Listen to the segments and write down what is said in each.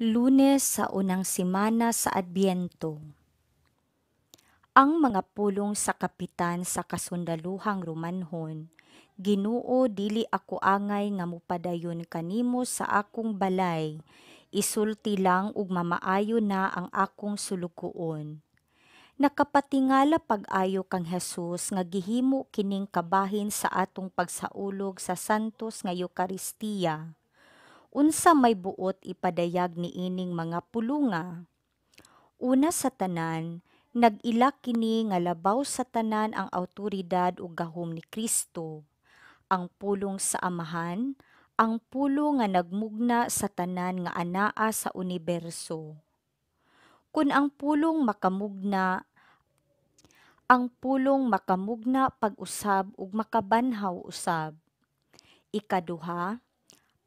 Lunes sa unang semana sa Adbyento. Ang mga pulong sa kapitan sa kasundalohang Romanhon, "Ginoo, dili ako angay nga mopadayon kanimo sa akong balay, isulti lang ug mamaayo na ang akong suloguon." Nakapatingala pag-ayo kang Hesus nga gihimo kining kabahin sa atong pagsaulog sa Santos nga Eukaristiya. Unsa may buot ipadayag niining mga pulonga? Una sa tanan, nag-ila kini nga labaw sa tanan ang awtoridad ug gahom ni Kristo. Ang pulong sa Amahan, ang pulong nga nagmugna sa tanan nga anaa sa uniberso. Kun ang pulong makamugna, ang pulong makamugna pag-usab ug makabanhaw usab. Ikaduha,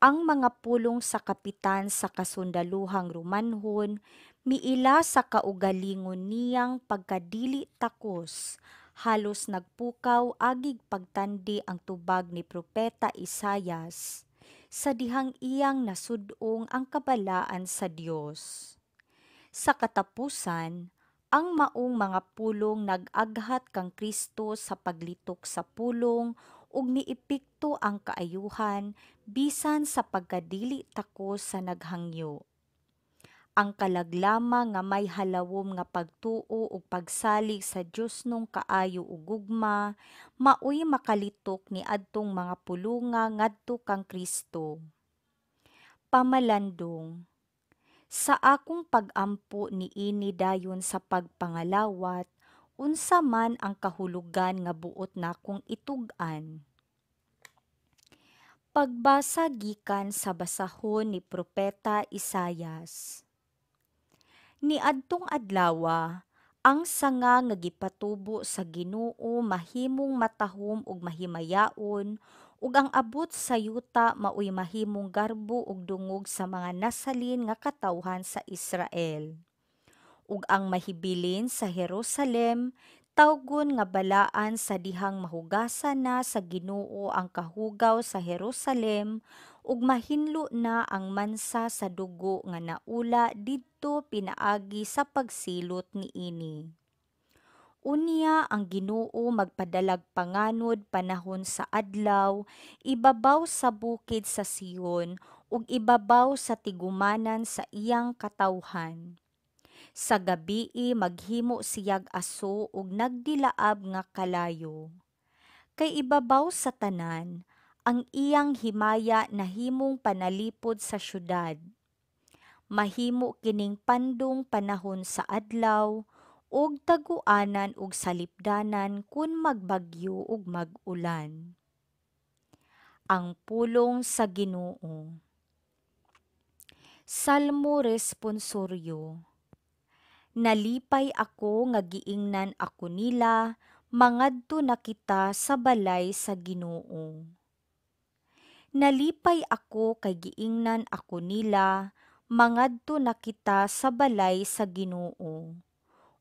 ang mga pulong sa kapitan sa kasundalohang Romanhon miila sa kaugalingon niyang pagkadili takos, halos nagpukaw agig pagtandi ang tubag ni propeta Isayas sa dihang iyang nasud-ong ang kabalaan sa Dios. Sa katapusan, ang maong mga pulong nag-aghat kang Kristo sa paglitok sa pulong ug miepekto ang kaayuhan bisan sa pagkadili takos sa naghangyo. Ang kalag lamang nga may halawom nga pagtuo ug pagsalig sa Diosnong kaayo ug gugma maoy makalitok niadtong mga pulonga ngadto kang Kristo. Pamalandong. Sa akong pag-ampo niini dayon sa pagpangalawat, unsa man ang kahulugan nga buot nakong itug-an? Pagbasa gikan sa basahon ni propeta Isayas. Niadtong adlawa, ang sanga nga gipatubo sa Ginoo mahimong matahom ug mahimayaon, ug ang abot sa yuta maoy mahimong garbo ug dungog sa mga nasalin nga katawhan sa Israel. Ug ang mahibilin sa Jerusalem tawgon nga balaan sa dihang mahugasan na sa Ginoo ang kahugaw sa Jerusalem ug mahinlo na ang mansa sa dugo nga naula didto pinaagi sa pagsilot niini. Unya ang Ginoo magpadalag panganod panahon sa adlaw ibabaw sa bukid sa Sion ug ibabaw sa tigumanan sa iyang katawhan. Sa gabii maghimo siyag aso ug nagdilaab nga kalayo. Kay ibabaw sa tanan, ang iyang himaya nahimong panalipod sa syudad. Mahimo kining pandong panahon sa adlaw ug taguanan ug salipdanan kun magbagyo ug mag-ulan. Ang pulong sa Ginoo. Salmo Responsoryo. Nalipay ako nga giingnan ako nila, "Mangadto na kita sa balay sa Ginoo." Nalipay ako kay giingnan ako nila, "Mangadto na kita sa balay sa Ginoo."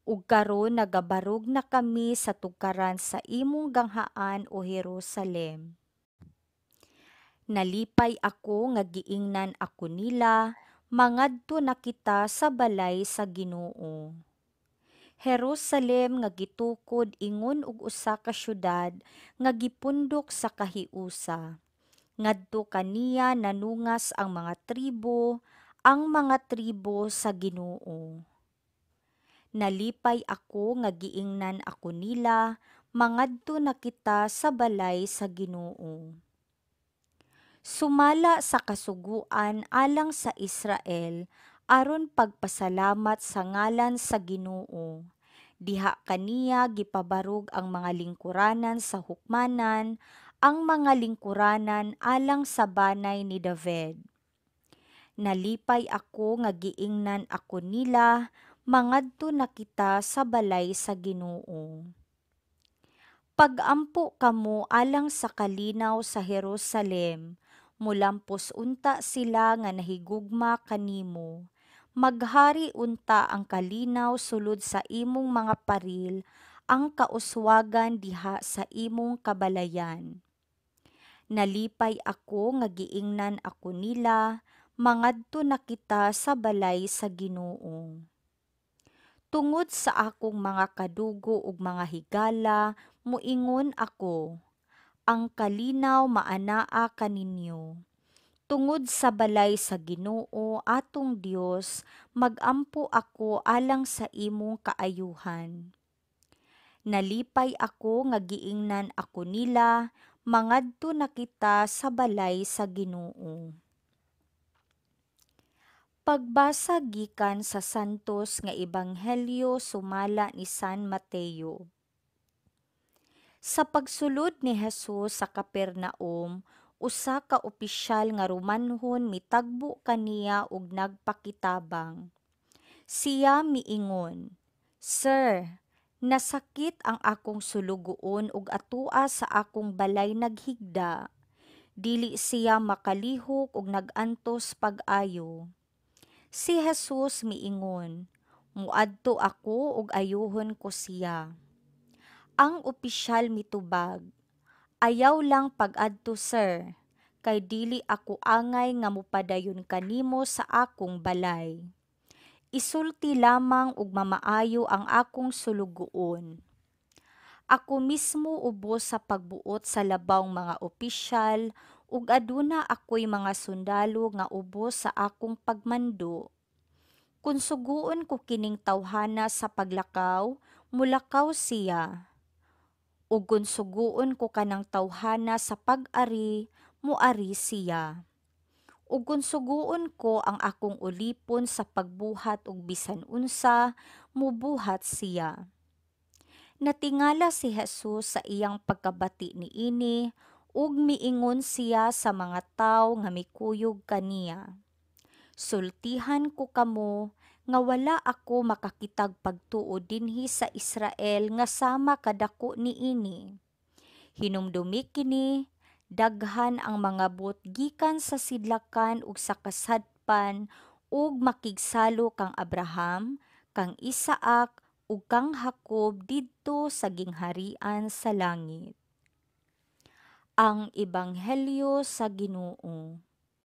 Ug karon nagabarog na kami sa tugkaran sa imong ganghaan, o Jerusalem. Nalipay ako nga giingnan ako nila, "Mangadto na kita sa balay sa Ginoo." Jerusalem nga gitukod ingon og usa ka syudad nga gipundok sa kahiusa. Ngadto kaniya nanungas ang mga tribo, ang mga tribo sa Ginoo. Nalipay ako nga giingnan ako nila, "Mangadto na kita sa balay sa Ginoo." Sumala sa kasuguan alang sa Israel aron pagpasalamat sa ngalan sa Ginoo. Diha kaniya gipabarog ang mga lingkuranan sa hukmanan, ang mga lingkuranan alang sa banay ni David. Nalipay ako nga giingnan ako nila, "Mangadto na kita sa balay sa Ginoo." Pag-ampo kamo alang sa kalinaw sa Jerusalem, molampos unta sila nga nahigugma kanimo. Maghari unta ang kalinaw sulod sa imong mga paril, ang kauswagan diha sa imong kabalayan. Nalipay ako nga giingnan ako nila, Mangadto na kita sa balay sa Ginoo. Tungod sa akong mga kadugo ug mga higala, moingon ako, ang kalinaw maanaa kaninyo. Tungod sa balay sa Ginoo atong Dios, magampo ako alang sa imong kaayuhan. Nalipay ako nga giingnan ako nila, mangadto na kita sa balay sa Ginoo. Pagbasa gikan sa Santos nga Ebanghelyo sumala ni San Mateo. Sa pagsulod ni Jesus sa Capernaum, usa ka opisyal nga Romanhon mitagbo kaniya ug nagpakitabang. Siya miingon, "Sir, nasakit ang akong sulugoon ug atoa sa akong balay naghigda. Dili siya makalihok ug nag-antos pag-ayo." Si Jesus miingon, "Muadto ako ug ayuhon ko siya." Ang opisyal mitubag, "Ayaw lang pag-adto, sir, kay dili ako angay nga mopadayon kanimo sa akong balay. Isulti lamang ug mamaayo ang akong sulugoon. Ako mismo ubos sa pagbuot sa labawng mga opisyal ug aduna ako'y mga sundalo nga ubos sa akong pagmando. Kun sugoon ko kining tawhana sa paglakaw, mulakaw siya. Ug kun sugoon ko kanang tawhana sa pag-ari, moari siya. Ug kun sugoon ko ang akong ulipon sa pagbuhat og bisan unsa, mobuhat siya." Natingala si Jesus sa iyang pagkabati niini ug miingon siya sa mga tawo nga mikuyog kaniya, "Sultihan ko kamo nga wala ako makakitag pagtuo dinhi sa Israel nga sama kadako niini. Hinumdumi kini, daghan ang mangabot gikan sa sidlakan ug sa kasadpan ug makigsalo kang Abraham, kang Isaac ug kang Jacob didto sa gingharian sa langit." Ang Ebanghelyo sa Ginoo.